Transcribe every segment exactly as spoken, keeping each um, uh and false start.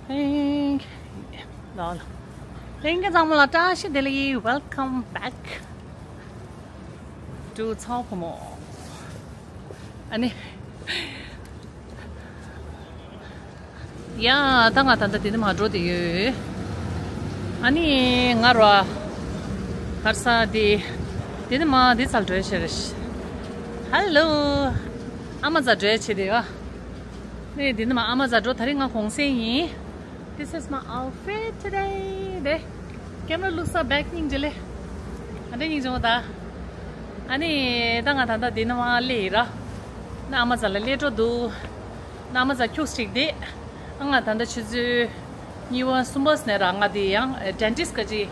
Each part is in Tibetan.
Thank you. ལ་ལ། Thank you ཚང་མ་ལ་བཀྲ་ཤིས་བདེ་ལེགས། Welcome back to ཚོགས་ཕོ་མོ། ཨ་ནི། ཡ། ད་ང་ད་ལྟ་འདི་ནས་མར་འགྲོ་བསྡད་ཡོད། ཨ་ནི་ང་ར། གར་ས་འདི། འདི་ནས་མར་འདི་ཚར་འགྲོ་ཡ་བྱས་རེད། Hello། ཨ་མ་ཚ་འགྲོ་ཡ་བྱས་བསྡད་ཡོད། ནས་འདི་ནས་མར་ཨ་མ་ཚ་འགྲོ། ད་རིང་ང་གུང་སེང་ཡིན། This is my outfit today. དེ། Camera looks so bad. སྙིང་རྗེ་ལེ། ཨ་འདྲ་སྙིང་རྗེ་མོ་ད། ཨ་ནི་ད་ང་ད་ལྟ་འདི་ནས་མར་སླེབས་ཡིན་ར། ནས་ཨ་མ་ཚ་ལ་སླེབས་འགྲོ་འདུག་ནས་ཨ་མ་ཚ་ཁྱུག་ཅིག་བསྡད། ཨ་ང་ད་ལྟ་ཆུ་ཚོད་གཉིས་པ་གསུམ་པ་ནས་ར། ང་འདི་ཡང་dentist ག་ཅིག་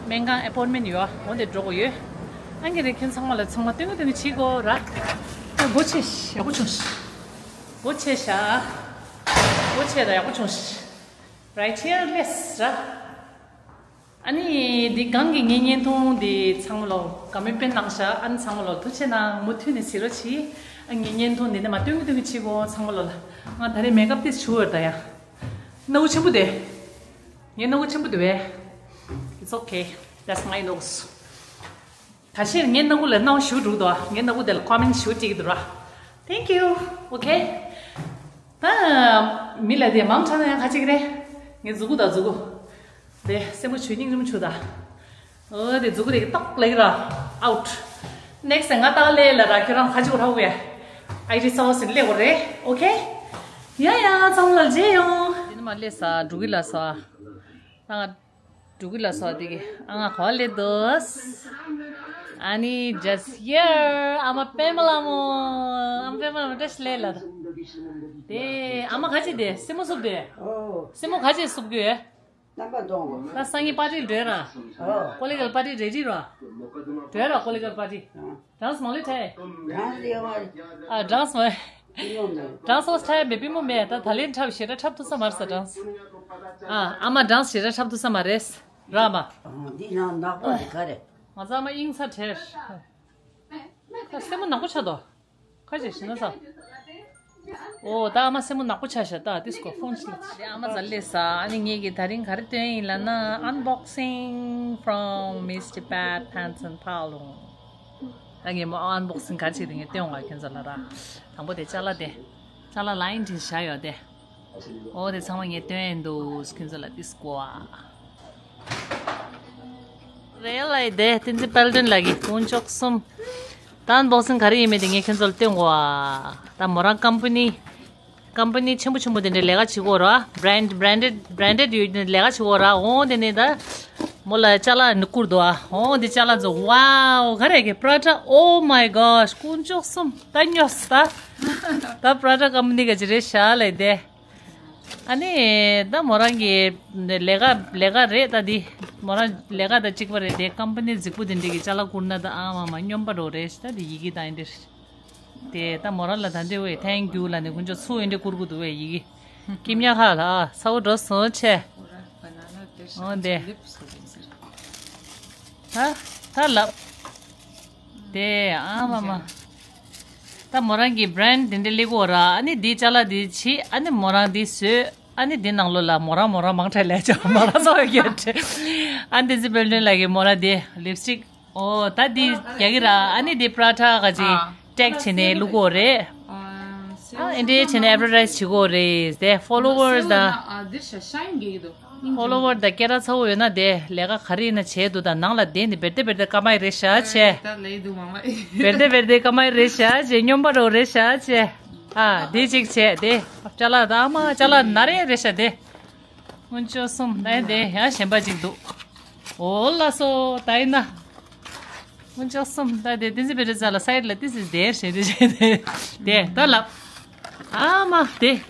སྨན་ཁང་appointment ཡོད། འོ་དེ་འགྲོ་དགོས་ཡོད། ཨ་ངས་རེ་ཁྱེད་ཚང་མ་ལ་ཚང་མ་སྟོན་གི་སྟོན་གི་བྱེད་དགོས་ར། ཨ་སྒོ་ཕྱེ་ཤག་སྒོ་ཕྱེ་ཤག་སྒོ་ཕྱེ་ཤག་སྒོ་ཕྱེ་དང་ཡག་པོ་བྱུང་ཤག Right here, yes ར། ཨ་ནི་འདི་གང་གི་ངའི་བརྙན་ཐུང་འདི་ཚང་མ་ལོ་comment ཕན་གནང་ཤག་ཨ་ནི་ཚང་མ་ལོ་ཐུགས་རྗེ་གནང་། མུ་མཐུད་ནས་གཟིགས་རོགས་གྱིས། ཨ་ངའི་བརྙན་ཐུང་འདི་ནས་མར་སྟོན་གི་སྟོན་གི་བྱེད་དགོས་ཚང་མ་ལོ་ལ། ང་ད་རེས་makeup དེ་བྱུག་ཡོད་ད་ཡ། སྣ་བུག་ཆེན་པོ་དེ། ངའི་སྣ་བུག་ཆེན་པོ་དེ་བས། It's okay. That's my nose. ད་ཕྱིར་ངའི་སྣ་བུག་ལ་སྣང་བ་ཞུ་འགྲོ་འདུག་ངའི་སྣ་བུག་དེ་ལ་comment ཞུ་བྲིས་ཀྱི་འདུག་ར། Thank you. Okay. ད་མི་ལ་དེ་མང་དྲགས་ན་ཡང་ཁ་ཅིག་རེད། ངའི་མཛུ་གུ་དང་མཛུ་གུ། དེ་སེན་མོ་ཆུ་སྙིང་རྗེ་མོ་ཆུ་ད། ཨོ་དེ་མཛུ་གུ་དེ་ཏོག་ལེགས་ར། Out. Next ང་ཏག་ལེ་ལ་ར། ཁྱོད་རང་ཁ་ཅིག་ར་བས། ཨའི་རི་ས་བ་སིན་ལེ་གོ་རེད། Okay. ཡ་ཡ་ཚང་མ་ལ་མཇལ་ཡོང་། དེ་ནས་མར་སླེབས་ས་འབྲུག་གི་ལ་ས། ད་ང་འབྲུག་གི་ལ་སོགས་དེ་གི་ཨ་ང་ག་པར་སླེབས་འདུག་ཨ་ནི་just here. ཨ་མ་པད་མ་ལྷ་མོ། ཨ་མ་པད་མ་ལྷ་མོ་བཀྲ་ཤིས་བདེ་ལེགས་ལ། དེ་ཨ་མ་ག་ཅི་དེ་སེན་མོ་བསུབ་དེ། ཨོ། སེན་མོ་ག་ཅི་བསུབ་དགོས། རྣམ་པ་གཏོང་དགོས། ད་སང་ཉིན་པར་ཊི་འགྲོ་ར། ཨོ། ཀོ་ལི་གལ་པར་ཊི་རེ་ཌི་ར། འགྲོ་ར་ཀོ་ལི་གལ་པར་ཊི། ཨ། གྲངས་མང་ལེ་ཐལ། གྲངས་ཡོད་མ་རེད། ཨ་གྲངས་མ། པི་མོ་མེད། གྲངས་སོགས་ཐལ་མེད། པི་མོ་མེད། ད་ད་ལན་འཁྲབ་ཞེ་དྲག་འཁྲབ་ཐུབ་ས་མ་རེད་ས་གྲངས། ཨ་ཨ་མ་གྲངས་ཞེ་དྲག་འཁྲབ་ཐུབ་ས་མ་རེད། ར་མ། ཨ་འདི་ནང་ནག་པོ་དེ་ག་རེད། ང་ཚ་མ་དབྱིངས་ཚ་བྲལ། ད་སེན་མོ་ནག་པོ་ཆགས་འདུག་ཁ་ཅིག་ཞིག་ན་ས། ཨོ་ད་ཨ་མ་སེན་མོ་ནག་པོ་ཆགས་ཤག་ད་དིས་ཀོ་ཕོན་ཞིག་ལ། ཨ་མ་ཟ་ལེ་ས། ཨ་ནི་ངེད་ཀྱི་ད་རིང་ག་རེ་སྟོན་ཡིན་ལབ་ན། Unboxing from Miss Tibet Hanson Palung. ད་ངས་མོ་unboxing ག་རེ་བྱས་ཏེ་ངས་སྟོན་བ་ཁྱོད་ཚོ་ལ་ར། དང་པོ་དེ་ཅ་ལག་དེ། ཅ་ལག་ལ་ཡིན་དྲིན་བཞག་ཡོད་དེ། ཨོ་དེ་ཚང་མ་ངས་སྟོན་ཡིན་འདུག་ཁྱོད་ཚོ་ལ་དིས་ཀོ་ཨ། རེད་ལ་ཡི་དེ་བསྟན་འཛིན་དཔལ་ལྡན་ལགས་ཀྱི་དཀོན་མཆོག་གསུམ། ད་unboxing ག་རེ་ཡིན་མིན་དེ་ངས་ཁྱོད་ཚོ་ལ་སྟོན་གོ་ཨ། ད་མོ་རང་company། company ཆེན་པོ་ཆེན་པོ་དེ་འདྲའི་ལས་ཀ་བྱེད་གོ་ར། brand branded branded ཡོད་ནི་ལས་ཀ་བྱེད་གོ་ར། འོང་དེ་ནས་ད་མོ་ལ་ཅ་ལག་ནི་བསྐུར་འདུག་ཨ། འོང་དེ་ཅ་ལག་ཚོ། Wow ག་རེ་གི་Prada. Oh my gosh དཀོན་མཆོག་གསུམ། ད་ཉོས་ད། ད་Prada company ག་ཅི་རེད་ཤག་ལ་དེ། ཨ་ནི་ད་མོ་རང་གི་ལས་ཀ་ལས་ཀ་རེད་ད་འདི། མོ་རང་ལས་ཀ་དང་གཅིག་པ་རེད་དེ། company རྫིག་པོ་དེ་འདྲ་གི་ཅ་ལག་བསྐུར་ན་ད་ཨ་མ་མ་སྨྱོན་པ་འགྲོ་རེད་ཤག་ད་འདི་ཡི་གེ་ད་འདི་རེད། དེ་ད་མོ་རང་ལ་ད་འདི་བས་thank you ལབ་ནས་ཁོང་ཚོ་ཚུར་འདི་བསྐུར་གི་འདུག་བས་ཡི་གེ། ཀིམ་ཡ་ཁ་ལ་ཚ་བོ་འགྲོ་སོང་ཆེ། འོ་དེ། ད་ད་ལབ། དེ་ཨ་མ་མ། ད་མོ་རང་གི་brand དེ་འདྲ་སླེབས་གོ་ར། ཨ་ནི་འདི་ཅ་ལག་འདི་བྱེད། ཨ་ནི་མོ་རང་འདི་བཟོས། ཨ་ནི་འདི་ནང་ལོགས་ལ་མོ་རང་མོ་རང་མང་དྲགས་ལས་ཅོ་མོ་རང་ཚོ་ཡོད་དྲ། ཨ་ནི་བསྟན་འཛིན་དཔལ་སྒྲོན་ལགས་ཀྱི་མོ་རང་འདི་lipstick ཨོ་ད་འདི་རྒྱག་གི་ར། ཨ་ནི་འདི་Prada ག་ཅི་ཨ། tag བྱས་ནས་བླུག་གོ་རེད། ཨ་ཨ་འདི་བྱས་ནས་advertise བྱེད་གོ་རེད་དེ། followers དང་། ཨ་འདིར་ཤ་ཤ་ཡིན་རྒྱག་གི་འདུག་ཕོ་ལོ་ཝར་དང་སྐད་གྲགས་ཚ་བོ་ཡོད་ན་དེ་ལས་ཀ་ག་རེ་ཡིན་ན་བྱས་འདུག་ད་ནང་ལ་བསྡད་ནས་བེར་ཏེ་བེར་ཏེ་ཀ་མ་ཡི་རེད་ཤག་ཆེ། ད་ལས་འདུག་མ་མ་ཡི། བེར་ཏེ་བེར་ཏེ་ཀ་མ་ཡི་རེད་ཤག་ཆེ། སྨྱོན་པ་རོ་རེད་ཤག་ཆེ། ཨ་དེ་གཅིག་བྱས་དེ། ཅ་ལག་ད་ཨ་མ་ཅ་ལག་ན་རེ་རེད་ཤག་དེ། སྔོན་ཆོ་གསུམ་ད་དེ་ཡང་གཞན་པ་གཅིག་འདུག་ཨོ་ལ་སོ་ད་ཡིན་ན། སྔོན་ཆོ་གསུམ་ད་དེ་བསྟན་འཛིན་བེ་རི་ཙ་ལ་སའིད་ལ་ཏི་སི་དེར་ཞེས་དེ་བྱས་དེ་དེ་ད་ལབ། ཨ་མ་དེ།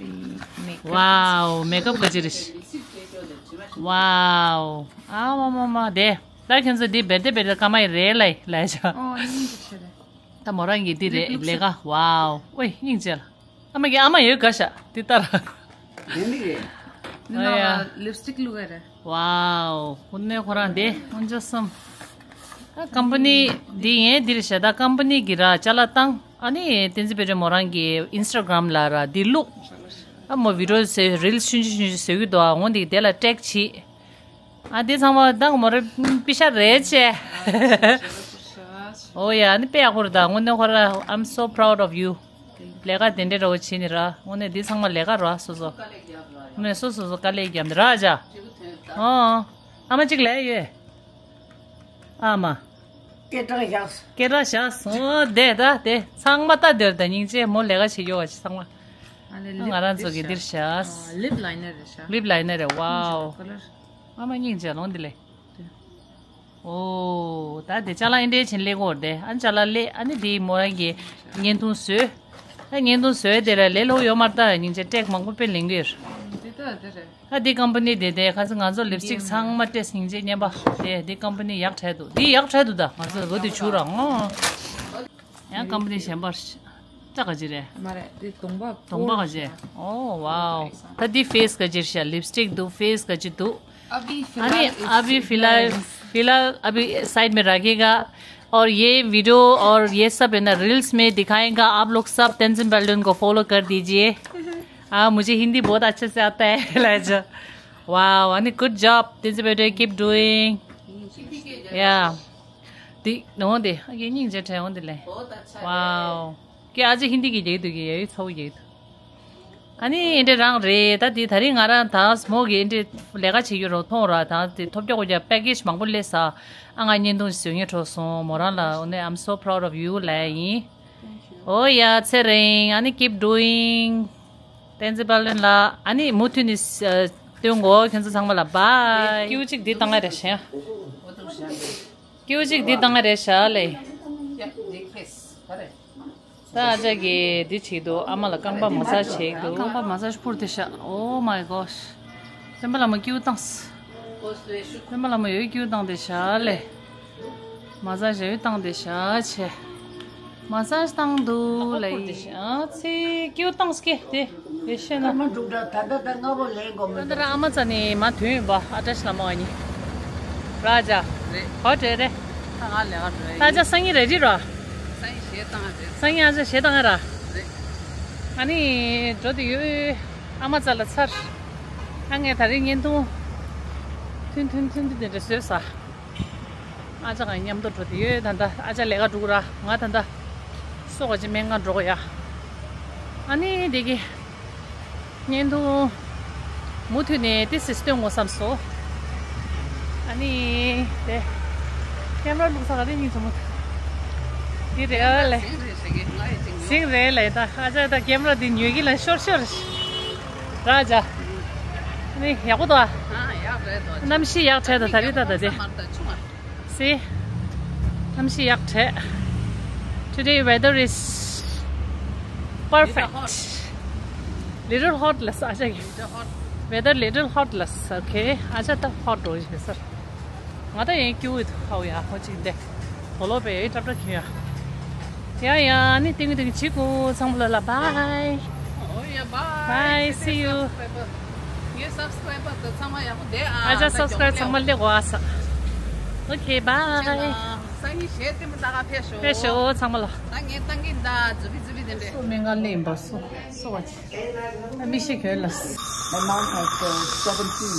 Wow makeup ག་ཅི་རེད། Wow ཨ་མ་མ་མ་དེ། ད་ཁྱོད་ཚོ་འདི་བེར་ཏེ་བེར་ཏེ་ཀ་མ་ཡི་རེད་ལ་ལ་ཤ། ཨོ་ཡིན་གྱི་ཆེ་རེད། ད་མོ་རང་གི་འདི་རེད་ལས་ཀ། Wow ཨོའི་སྙིང་རྗེ་ལ། ཨ་མ་གི་ཨ་མ་ཡོད་ག་ཤ་འདི་ལྟར། དེ་མིག་རེད། འདི་ནང་ལ་ལིབ་སི་ཊིག་བླུགས་ཡ་རེད། Wow ཁོ་ནས་ཁོ་རང་དེ་ཁོང་ཚོ་གསུམ། ཨ་ཀམ་པ་ནི་འདི་ཡིན་འདི་རེད་ཤག་ད་ཀམ་པ་ནི་གི་ར་ཅ་ལག་བཏང་། ཨ་ནི་བསྟན་འཛིན་བེ་རི་མོ་རང་གི་ཨིན་སི་ཊ་གྷ་རམ་ལ་ར་འདི་བླུགས། ཨ་མོ་བི་ཌི་ཡོ་ཟེར་རིལ་ཆུང་ཆུང་ཆུང་ཆུང་བཟོ་གི་འདུག་ཨ་འོ་འདི་དེ་ལ་ཊེག་བྱེད། ཨ་འདི་ཚང་མ་ད་མོ་རེ་པི་ཤ་རེད་ཆེ། ཨོ་ཡ་ཨ་ནི་དཔེ་ཡག་པོ་རེད། ད་དངོས་གནས་ཁོ་ར། I'm so proud of you. ལས་ཀ་དེ་འདྲའི་འདྲ་བོ་བྱེད་ནི་ར། དངོས་གནས་འདི་ཚང་མ་ལས་ཀ་ར་སོ་སོ། དངོས་གནས་སོ་སོ་སོ་དཀའ་ལས་བརྒྱབ་ནི་ར་ཅག་ཨོ། ཨ་མ་གཅིག་ལས་ཡོད། ཨ་མ། སྐད་གྲགས་བཞག་སྐད་གྲགས་བཞག་སོང་། དེ་ད་དེ་ཚང་མ་ལྟ་དེར་ད་སྙིང་རྗེ། མོ་ལས་ཀ་བྱེད་ཡོད་བ་ཅི་ཚང་མ། ཨ་ལེ། ང་རང་ཚོ་གི་འདིར་བཞག་ལིབ་ལའི་ནར་རེད་ཤག་ལིབ་ལའི་ནར་རེད། ཝའོ། ཁ་ལར། ཨ་མ་སྙིང་རྗེ་ལོང་འདི་ལེ། ཨོ། ད་དེ་ཅ་ལག་ཨིན་འདྲའི་ཆེན་ལེ་གོར་དེ་ཨ་ཅ་ལག་ལེ། ཨ་ནི་དེ་མོ་རང་གི་བརྙན་ཐུང་བཟོས། ད་བརྙན་ཐུང་བཟོས་དེ་ལ་ལེ་ལོ་ཡོད་མ་རེད། ད་སྙིང་རྗེ་ཊེག་མང་པོ་དཔེ་ལེན་གི་རེད། འདི་ད་དེ་རེད། ཨ་འདི་ཀམ་པ་ནི་དེ་དེ་ཁ་སང་ང་ཚོ་ལིབ་སི་ཊིག་ཚང་མ་སྤྲད་སྙིང་རྗེ་མཉམ་པ། དེ་འདི་ཀམ་པ་ནི་ཡག་དྲགས་འདུག་འདི་ཡག་དྲགས་འདུག་ད་ང་ཚོ་ལོ་དེ་བྱུག་ར་ངོ་། ཡང་ཀམ་པ་ནི་གཞན་པར་ད་ག་ཅི་རེད། མ་རེད་འདི་གདོང་པ་གདོང་པ་ག་ཅི། ཨོ་ཝའོ། ད་འདི་ཕེ་སི་ག་ཅི་རེད་ཤག་ལིབ་སི་ཊིག་འདུག་ཕེ་སི་ག་ཅི་འདུག अभी अरे फिलहाल अभी फिलहाल फिलहाल अभी साइड में रखिएगा। और ये वीडियो और ये सब है ना रील्स में दिखाएगा। आप लोग सब तेंजिन बल्डन को फॉलो कर दीजिए। हाँ मुझे हिंदी बहुत अच्छे से आता है। लाइजा। वाओ अनि गुड जॉब तेंजिन बल्डन। Keep doing. या। दी नोंदे ये निंग जे ठे ओंदे ले। वाओ। के आज हिंदी की जय दुगी ये छौ ये। ཨ་ནི་ཨེ་འདྲ་རང་རེད། ད་དེ་ད་རིང་ང་རང་ད་མོ་གི་ཨེ་འདྲ་ལས་ཀ་བྱེད་རྒྱུ་རོ་མཐོང་ར། ད་དེ་ཐོབ་རྒྱག་གོ་རྒྱ་པེ་ཀེ་ཇི་མང་པོ་སླེབས་ས། ཨ་ང་བརྙན་ཐུང་བཟོ་ངེས་འགྲོ་སོང་། མོ་རང་ལ་ཨོ་ནེ། I'm so proud of you ལབ་ཡིན། ཨོ་ཡ་ཚེ་རིང་། ཨ་ནི་keep doing. བསྟན་འཛིན་དཔལ་ལྡན་ལགས། ཨ་ནི་མུ་མཐུད་ནས་སྟོན་གོ་ཁྱོད་ཚོ་ཚང་མ་ལ་བྷའི། ཀིའུ་གཅིག་འདི་བཏང་ཡ་རེད་ཤག་ཀིའུ་གཅིག་འདི་བཏང་ཡ་རེད་ཤག་ལེ། ད་ཨ་ཅག་གིས་འདི་བྱེད་འདུག་ཨ་མ་ལ་རྐང་པ་མ་སཱ་ཇི་བྱེད་འདུག་རྐང་པ་མ་སཱ་ཇི་ཕུར་དེ་ཤག Oh my gosh. སྟོན་པ་ལ་མ་ཀིའུ་བཏང་། སྟོན་པ་ལ་མ་ཡོད་ཀིའུ་བཏང་དེ་ཤག་ལེ། མ་སཱ་ཇི་ཡོད་བཏང་དེ་ཤག་ཆེ། མ་སཱ་ཇི་བཏང་འདུག་ལེ། ཨ་ཚེ་ཀིའུ་བཏང་སྐེ་དེ་དེ་ཤེ་ན། ཨ་མ་འབྲུག་སྒྲ་ད་ལྟ་ད་སྔ་པོ་ལེན་དགོས་མི་ད་འདུག་ལྟར་ཨ་མ་ཙ་ནི་མ་དོན་ཡོད་པ་ཨ་བཀྲ་ཤིས་ལྷ་མོ་ཨ་ནི། ར་ཇ། རེད། ཧོ་ཏྲེ་རེད། ད་ང་ལས་ཀ་འགྲོ་ཡ་ད་ཡིན། ཅག་སང་ཉིན་རེ་ཌི་ར། སང་ཉིན་གཞས་བཏང་རེད། སང་ཉིན་ཨ་ཅག་གཞས་བཏང་ཡ་ར། རེད། ཨ་ནི་འགྲོ་དུས་ཡོད། ཨ་མ་རྩ་ལ་ཚར། ཨ་ངས་ད་རིང་བརྙན་ཐུང་ཐུང་ཐུང་ཐུང་ཐུང་དེ་འདྲ་བཟོས་ས། ཨ་ཅག་གང་མཉམ་དུ་འགྲོ་དུས་ཡོད། ད་ལྟ་ཨ་ཅག་ལས་ཀ་འགྲོ་གི་ར། ང་ད་ལྟ་སོ་ག་ཅིག་སྨན་ཁང་འགྲོ་གི་ཡ། ཨ་ནི་དེ་གི་བརྙན་ཐུང་མུ་མཐུད་ནས་ཏི་སི་སྟོན་དགོས་བསམ་སོང་། ཨ་ནི་དེ་ཀེམ་ར་བླུགས་ས་ག་རེ་སྙིང་རྗེ་མོ། འདི་རེད་ཨ་ལེ། ཟིང་རེད་ལེ། ད་ཨ་ཅག་ད་ཀེམ་ར་འདི་ཉོས་ཀྱི་ལ་ཤོར་ཤོར། ར་ཇ། ནི་ཡག་པོ་འདུག་ཨ། གནམ་གཤིས་ཡག་དྲགས་འདུག་ད་རེས་ད་ད་དེ། See? གནམ་གཤིས་ཡག་དྲགས། Today weather is perfect. Little hot ལ་ས་ཨ་ཅག་གི། Weather little hot ལ་ས། Okay. ཨ་ཅག་ད་ཧོ་ཊི་འགྲོ་ཡི་ཟེར། ང་ད་ཡིན་ཀྱུ་ཡི་ཧའོ་ཡ་ཧོ་ཅིག་འདེ། དོ་ལོ་པེ་ཡི་ཏྲབ་ཏྲབ་ཁྱོད་ཡ། ཡ་ཡ་ནི་ཏིང་ཏིང་བྱེད་དགོས། ཚང་མ་ལ་ལ་bye. Oh yeah, bye. Bye, see you. Your subscriber དེ་ཚང་མ་ཡག་པོ་བསྡད་ཨ། ཨ་ཅག་subscribe ཚང་མ་སླེབས་གོ་ཨ་ས། Okay, bye. སང་ཉིན་གཞས་བཏོན་པ་ད་ག་ཕེབས་ཤོག་ཕེབས་ཤོག་ཚང་མ་ལ། ད་ངས་བཏང་གིན་ད་ཛུ་བི་ཛུ་བི་དེ་འདྲས། སོ་སྨན་ཁང་སླེབས་ཡིན་པ་སོ་སོ་བ་ཅི། ཨ་མི་ཤེས་གྱོན་ལ། My mom has sold seventeen.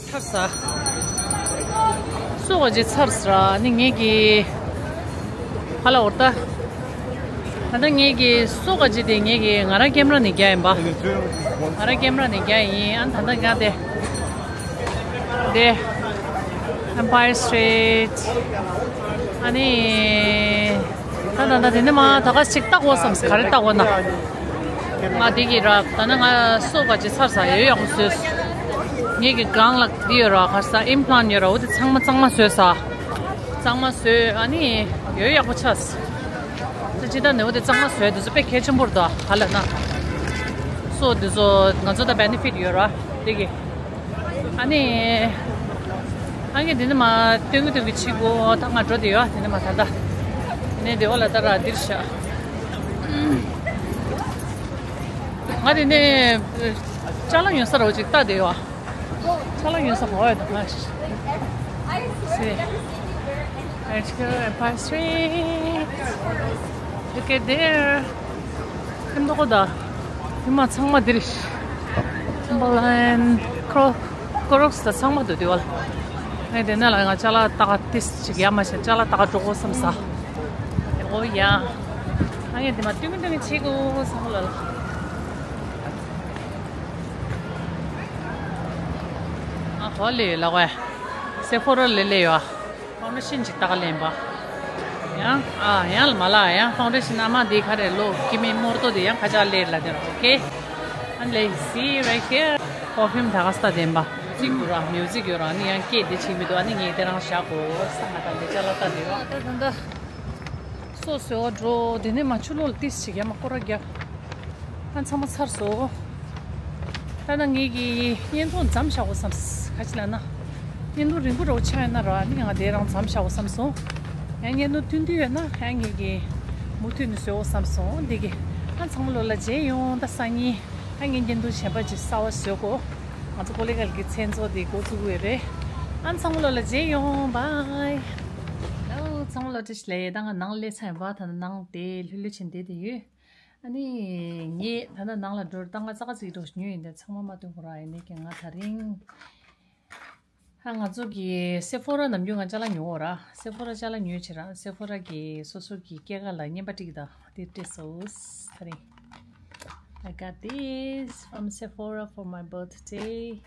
ཚར་ས། སོ་ག་ཅི་ཚར་ས་ར་ནི་ངེད་ཀྱི་ཧ་ལ་འོར་ད། ད་ལྟ་ངེད་ཀྱི་སོ་ག་ཅི་དེ་ངེད་ཀྱི་ང་རང་ཀེམ་ར་ནས་རྒྱག་ཡིན་པ། ང་རང་ཀེམ་ར་ནས་རྒྱག་ཡིན། ཨ་ད་ལྟ་ང་དེ། དེ། Empire State. ཨ་ནི། ད་ད་ད་དེ་ནི་མ་ད་ག་ཅིག་ལྟ་དགོས་བསམ། ག་རེ་ལྟ་དགོས་ན། ང་དེ་གི་ར་ད་ནི་ང་སོ་ག་ཅི་ཚར་ས་ཡོད་ཡག་པོ་བཟོས། ངེད་ཀྱི་སྒང་ལ་འདི་ཡོད་ར་ག་རེ་ས་implant ཡོད་ར་འོ་དེ་ཚང་མ་གཙང་མ་བཟོས་ས། གཙང་མ་བཟོས་ཨ་ནི་ཡོད་ཡག་པོ་ཆགས། ད་ཅི་ད་ནི་འོ་དེ་གཙང་མ་བཟོས་དེ་ཚོ་དཔེ་གལ་ཆེན་པོ་རེད་ད་ག་ལ་ན། སོ་དེ་ཚོ་ང་ཚོ་ད་benefit ཡོད་ར་དེ་གི། ཨ་ནི། ཨ་ངས་འདི་ནི་མ་སྟོན་གི་སྟོན་གི་ཕྱི་གོ་ད་ང་འགྲོ་དེ་ཡོད་དེ་ནི་མ་ད་ད། ནས་དེ་འོ་ལ་ད་ར་འདིར་ཤ། ང་དེ་ནས་ཅ་ལག་ཡོད་ས་ར་ཅིག་ལྟ་དེ་ཡོད། ཅ་ལག་ཡོད་ས་གོ་ཡོད་དང་ང་ཤི། See. Right here, Empire State. Look at there. ཁྱིམ་ཐོག་ད། ཁྱིམ་མ་ཚང་མ་འདིར། ཊིམ་བར་ལེན་ཁྲོ་ཀོ་རོག་སི་ད་ཚང་མ་འདུག་དེ་བ་ལ། ངས་དེ་ནས་ལ་ང་ཅ་ལག་ཏག་ཏིས་ཅིག་ཡ་མ་ཤ་ཅ་ལག་ཏག་འགྲོ་གོ་བསམ་ས། ཨོ་ཡ། ཨ་ངས་དེ་མ་ཏུ་མི་ཏུ་མི་བྱེད་གོ་བསམ་ལ་ལ། ཨ་ཧོ་ལེ་ལ་ཝེ། སེ་ཕོ་ར་ལེ་ལེ་ཡོ། ཕའུན་ཌེ་ཤན་ཅིག་ཏག་ལེན་པ། ཡང་ཨ་ཡང་ལ་མ་ལ་ཡང་ཕའུན་ཌེ་ཤན་ཨ་མ་འདི་ག་རེ་ལོ་ཀི་མི་མོར་ཏོ་དེ་ཡང་ཁ་ཅག་ལེར་ལ་དེ་ར། ཨོ་ཁེ། And let's see right here. Perfume ད་ག་ས་ད་ལྡན་པ། མིའུ་ཟིག་འདུག་ར། མིའུ་ཟིག་ཡོད་ར། ནི་ཡང་སྐད་དེ་ཆིག་མི་འདུག་ཨ་ནི་ངས་དེ་རང་བཞག་གོ་ས་ང་ད་འདི་ཅ་ལག་ལྟ་འདི་ར། ད་ད་ད། སོ་སོ་འགྲོ་དེ་ནས་མ་ཆུ་ལོག་ཏིས་ཅིག་ཡ་མ་སྐོར་ར་རྒྱབ། ཨ་ཚང་མ་ཚར་སོང་། ད་ནང་ངེད་ཀྱི་བརྙན་ཐུང་མཚམས་བཞག་དགོས་བསམ། ག་ཅི་ལབ་ན། བརྙན་ཐུང་རིང་པོ་འདྲ་བོ་ཆགས་ཡོད་ན་ར་ནི་ང་དེ་རང་མཚམས་བཞག་དགོས་བསམ་སོང་། ཡང་བརྙན་ཐུང་ཐུང་ཐུང་ཡོད་ན་ཡང་ངེད་ཀྱི་མུ་མཐུད་ནས་བཟོ་དགོས་བསམ་སོང་འདི་གི། ཨ་ཚང་མ་ལོ་ལ་མཇལ་ཡོང་། ད་སང་ཉིན་ཨ་ངེད་བརྙན་ཐུང་གཞན་པ་ཅིག་གསར་བ་བཟོ་དགོས། ང་ཚོ་ཀོ་ལི་གལ་གྱི་མཚན་ཚོགས་འདི་འགོ་བཙུགས་ཡོད་རེད། ཨ་ཚང་མ་ལོ་ལ་མཇལ་ཡོང་། བའི། ཨོ་ཚང་མ་ལོ་བཀྲ་ཤིས་བདེ་ལེགས། ད་ང་ནང་སླེབས་ཚར་ཡིན་པ། ད་ནང་དེ་ལྷོད་ལྷོད་བྱས་བསྡད་དེ་ཡོད། ཨ་ནི་ངས་ད་ལྟ་ནང་ལ་འགྲོ་ད་ང་ཙག་ཙིག་འགྲོ་ཉོས་ཡིན་ད་ཚང་མ་མ་སྟོན་གོ་ར། ཡིན་ནའི་ཀྱང་ང་ད་རིང་། ཨ་ང་ཚོ་གི་སེ་ཕོ་ར་ནམ་རྒྱུན་ང་ཅ་ལག་ཉོ་འོ་ར། སེ་ཕོ་ར་ཅ་ལག་ཉོས་བྱས་ར། སེ་ཕོ་ར་གི་སོ་སོ་གི་སྐྱེས་སྐར་ལ་རྔན་པ་སྤྲད་ཀྱི་ད་དེ་སྤྲད་སོང་། ད་རིང་། I got this from Sephora for my birthday,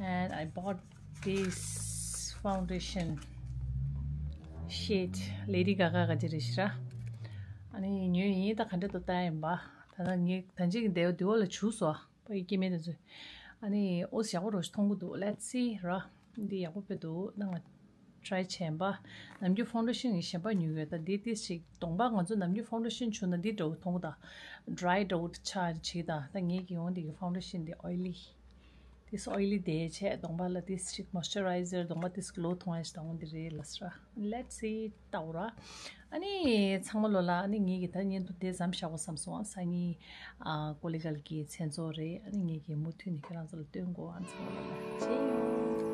and I bought this foundation shade. Lady Gaga ག་ཅི་རེད་ཤི་ར། ཨ་ནི་ཉོས་ཡིན། ད་ག་འདྲ་འདུག་ལྟ་ཡིན་པ། ད་ལྟ་ངས་ད་ཅིག་འདེའུ་འདི་བ་ལ་བྱུག་སོ། ཕ་ཡི་སྐྱེ་དམན་དེ་ཚོས། ཨ་ནི་ཨོ་ཡག་པོ་རོ་ཞིག་མཐོང་གི་འདུག Let's see ར། འདི་ཡག་པོ་དཔེ་འདུག་ད་ང་try བྱས་པ། ནམ་རྒྱུན་foundation ཡི་གཞན་པ་ཉོས་ཡོད། ད་འདི་ཏིས་ཞིག་གདོང་པ་ང་ཚོ་ནམ་རྒྱུན་foundation བྱུག་ན་འདི་འདྲ་བོ་མཐོང་གི་ད། dry འདྲ་བོ་ཆགས་བྱེད་ད། ད་ངས་ཀྱི་འོང་འདི་གི་foundation འདི་oily། ཏིས་oily དེ་བྱས་གདོང་པ་ལ་ཏིས་ཞིག་moisturizer གདོང་པ་ཏིས་གློ་ཐོང་ཡ་ཞིག་ད་འོང་འདི་རེད་ལ་སི་ར། Let's see ལྟ་འོ་ར། ཨ་ནི་ཚང་མ་ལོ་ལ་ཨ་ནི་ངེད་ཀྱི་ད་བརྙན་ཐུང་དེ་ཙམ་བཞག་གོ་བསམ་སོང་། ཨ་སང་ཉིན་ཨ་ཀོ་ལི་གལ་གྱི་མཚན་ཚོགས་རེད། ཨ་ནི་ངེད་ཀྱི་མུ་མཐུད་ནས་ཁྱེད་རང་ཚོ་ལ་སྟོན་གོ་ཨ་ཚང་མ་ལོ་ལ་བྱེད་ཡོང་།